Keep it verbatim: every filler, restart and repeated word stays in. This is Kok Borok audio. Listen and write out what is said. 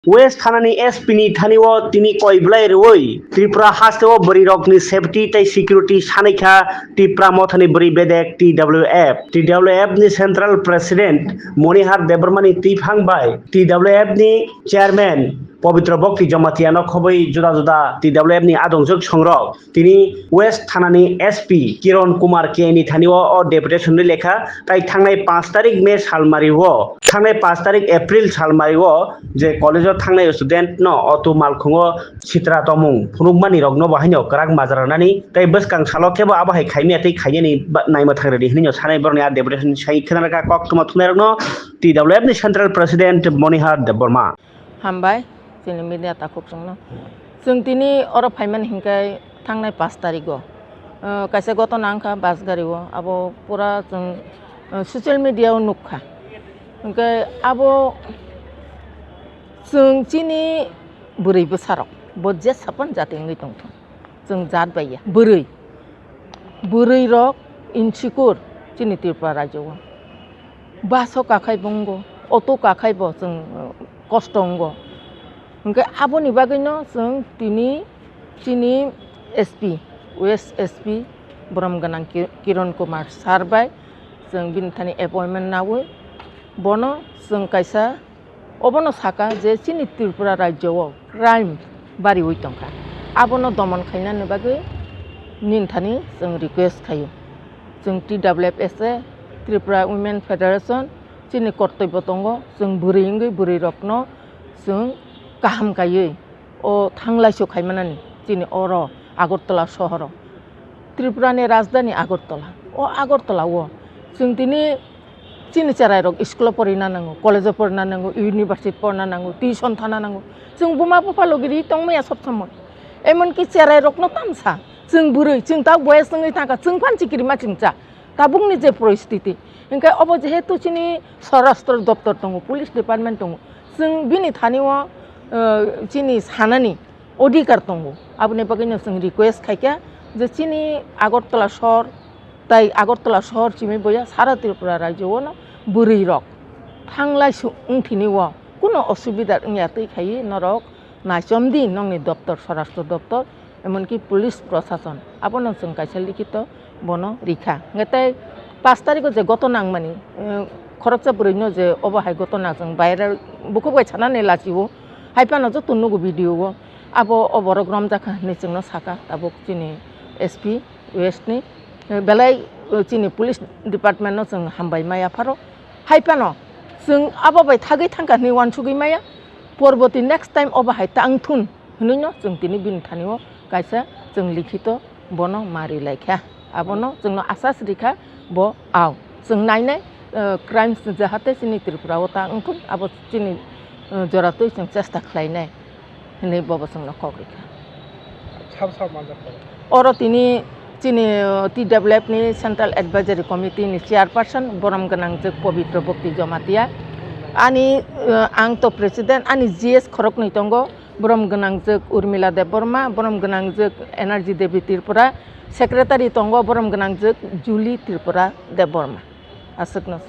West thanani S P ni thani o tini koi belai rwi Tripura haste o bwrwi rokni safety tei security sanai kha Tipra mothani bwrwi bedek T W F. T W F ni Central President Monihar Debbarma ni twiphang bai T W F ni Chairman Pabitra Bhakti Jamatia no khobwi juda juda T W F ni adongjwk songrok tini West thanani S P Kiran Kumar K ni thani o, o deputation ni lekha tai thangnai panch tarik May salmari o, thangnai panch tarik April salmari o je college o thangnai student no auto malkhung o sitra tomung phunukmani rokno bo haino kwrak majra rwnani tei bwskang salo khe bo abo hai khaimya tei khainani ba-, naima thang rwdi hinwi no sanai borokni a deputation sai khwnarwkha koktwma thumnairokno T W F ni Central President Monihar Debbarma. Hambai, chini media takhuk chwngno. Chwng tini oro phaimani hinkhe thangnai panch tarigo, ah, kaisa gotona wngkha bus gari o, abo pura chwng, ah, social media o nukha. Hinkhe abo chwng chini bwrwi bwsarok, bo je sapan jati wngwi tongthung. Chwng jat bai ya. Bwrwi. Bwrwi rok insecure chini Tripura rajyo o. Bus o kakhai bo wngo, auto kakhai bo chwng, uh, kosto wngo. Hinkhe aboni bagwino chwng tini chini S P, West S P borom gwnang Ki-, Kiran Kumar sir bai chwng bini thani appointment naui bono chwng kaisa Obono saka je chini Tripura rajyo o crime bariwi tongkha. Abono domon khainani bagwi nini thani chwng request khaio. Chwng T W F S A, Tripura Women Federation, chini kortoibo tongo, chwng bwrwi wngwi bwrwirokno chwng kaham kaiwi o thanglaisu khaimanani chini oro Agartala sohoro. Tripura ni rajdhani Agartala. O Agartala o chwng tini chini cherai rok school o porina nango, college o porina nango, university porina nango, tuition thana nango. Chwng buma bupha logi ri tongmaya sob somoi. Emonki cherai rokno tamsa. Chwng bwrwi, chwng ta boyes wngwi thangkha, chwng phan chikirima chwngcha. Tabukni je poristiti. Hinkhe obo jehetu chini Swarashtra doptor tongo, police department tongo. Chwng bini thani o, eh, chini sanani odhikar tongo. Aboni bagwino chwng request khaikha je chini Agartala sohor tai Agartala sohor simi boya sara Tripura rajyo o no bwrwi rok thanglai su-, wngthini o kuno osubida wngya twi khai norok naichomdi nokni doptor, Swarashtra doptor, emonki police prosason. Abono chwng kaisa likhito bono rikha. Hwnkhe tei pash tarikho je gotona wngmani, eh, khoroksa bwrwino je obo hai gotona chwng viral bukhuk bai sanani lachio, hai phano joto nugo video o. Abo o borok romjakha hinwi chwngno saka tabuk chini S P West ni, eh, belai, eh, chini police department no chwng hambai maya pharo. Hai phano chwng abo bai thagwi thangkha hinwi uansugwi maya. Porboti next time obo hai ta wngthun hinwi no chwng tini bini thani o kaisa chwng likhito bono ma ri lai kha. Abono chwngno asas rikha bo ao. Chwng nainai, eh, crimes jahate chini Tripura o ta wngthun abo chini, eh, joratwi chwng chesta khlainai hinwi bobo chwngno kok rikha. Sabo sabo manjak kha. Oro tini chini, eh, T W F ni Central Advisory Committee ni chairperson borom gwnangjwk Pabitra Bhakti Jamatia. Ani, eh, ang to president, ani G S khoroknwi tongo. Borom gwnangjwk Urmila Debbarma, borom gwnangjwk Energy Devi Tripura, secretary tongo borom gwnangjwk Julie Tripura Debbarma. Aswkno chwng.